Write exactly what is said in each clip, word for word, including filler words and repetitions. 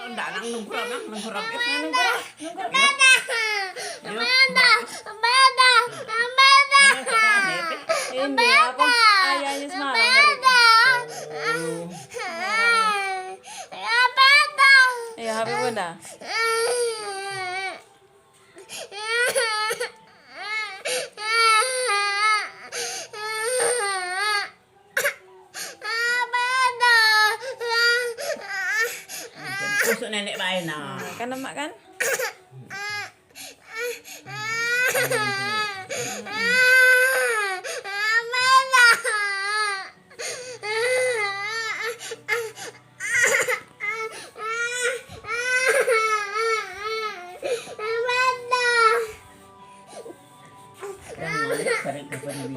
Ndak, nang nungkrap, nang nungkrap. Nang nungkrap, nungkrap. Ini apa? Ayahnya semalam ngeri. Iya, H P bunda. Kusuk nenek bae nah. Nah, kan lemak kan? Hmm.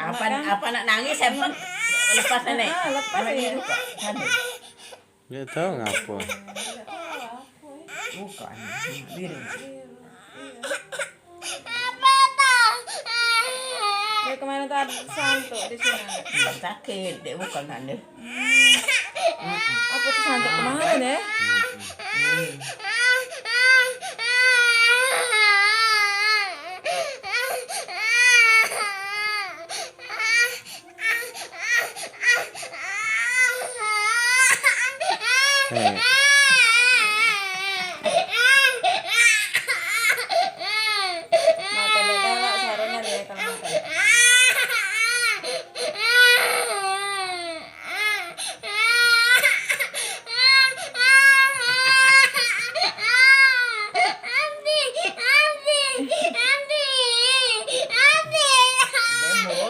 Apa, apa nak nangis, Sempang? Lepas nenek. Ah, lepas. Nenek ya. Buka. Sana. Dak tau ngapo. Buka ni. Biru. Dia kemana tadi santuk di sini? Sakit, dia buka nak dia. Apa tu santuk kemarin ya? Makan dah galak, saronan ya kalau makan.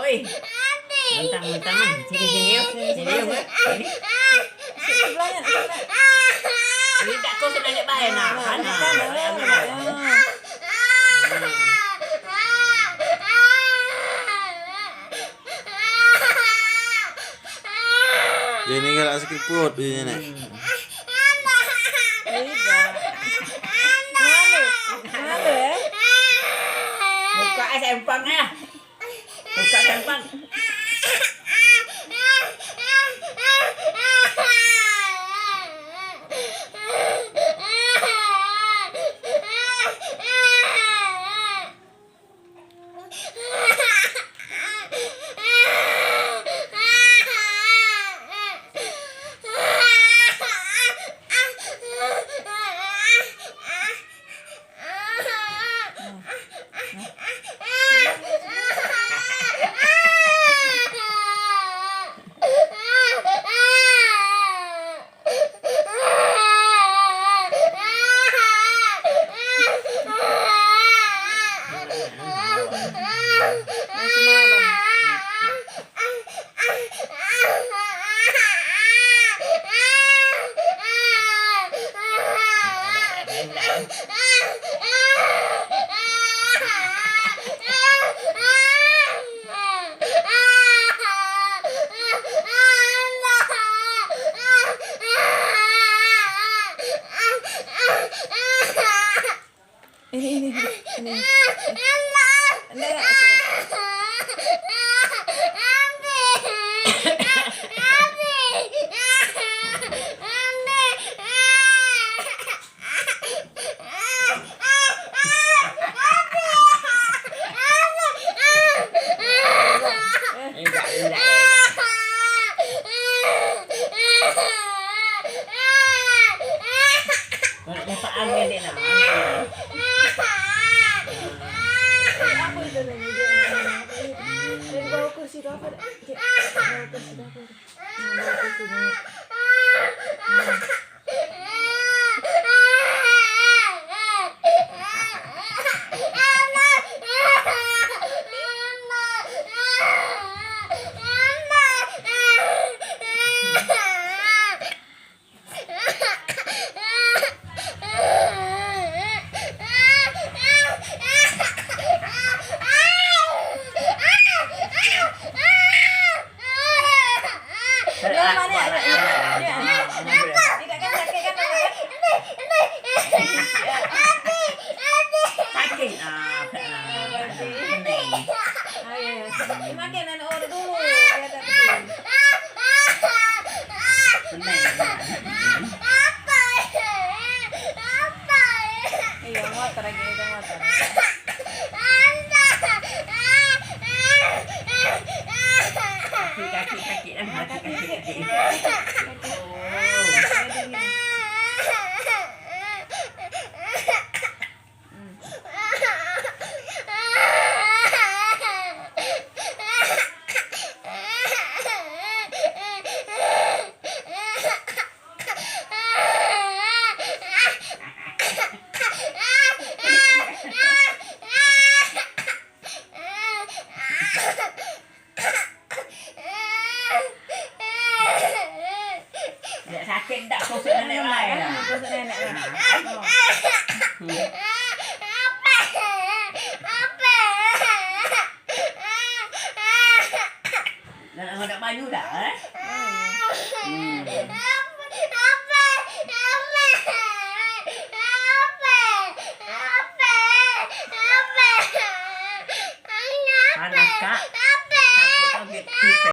Oi. Mentang-mentang. Sini, sini, yuk. Sini, yuk. Sini. Ini tak kau sudah lihat bae, nah. Nah, nah, nah, nah. Dia ni galak sakit perut dia ni. Tidak. Malu. Malu ya. Buka es empang ya. Buka es empang. Ini, ini, ini, ini. Ndak, ndak, sudah. Nak lepak angin dek nak. Aku itu nak duduk nak. Dari bawah kursi tu apa dak? Dek, bawah kursi tu apa dak? Nah, bawah kursi tu. Nah. Ayo, mane, ayo, ayo, ayo, ayo. Tidak kan sakit kan, Mak, kan? Sakit. Ah, ah, pening. Ayo, ayo. Makan anak orang dulu. Ya, tak peduli. Pening. Iya, motor lagi, itu motor. Kaki, kaki, kaki, ah, kaki, kaki, kaki. Oh. Dak sakit dak kusuk nenek lain. Kusuk nenek lain. Nak ngodak banyu dah, eh? Hmm. Panas, Kak. Takut kau gitu.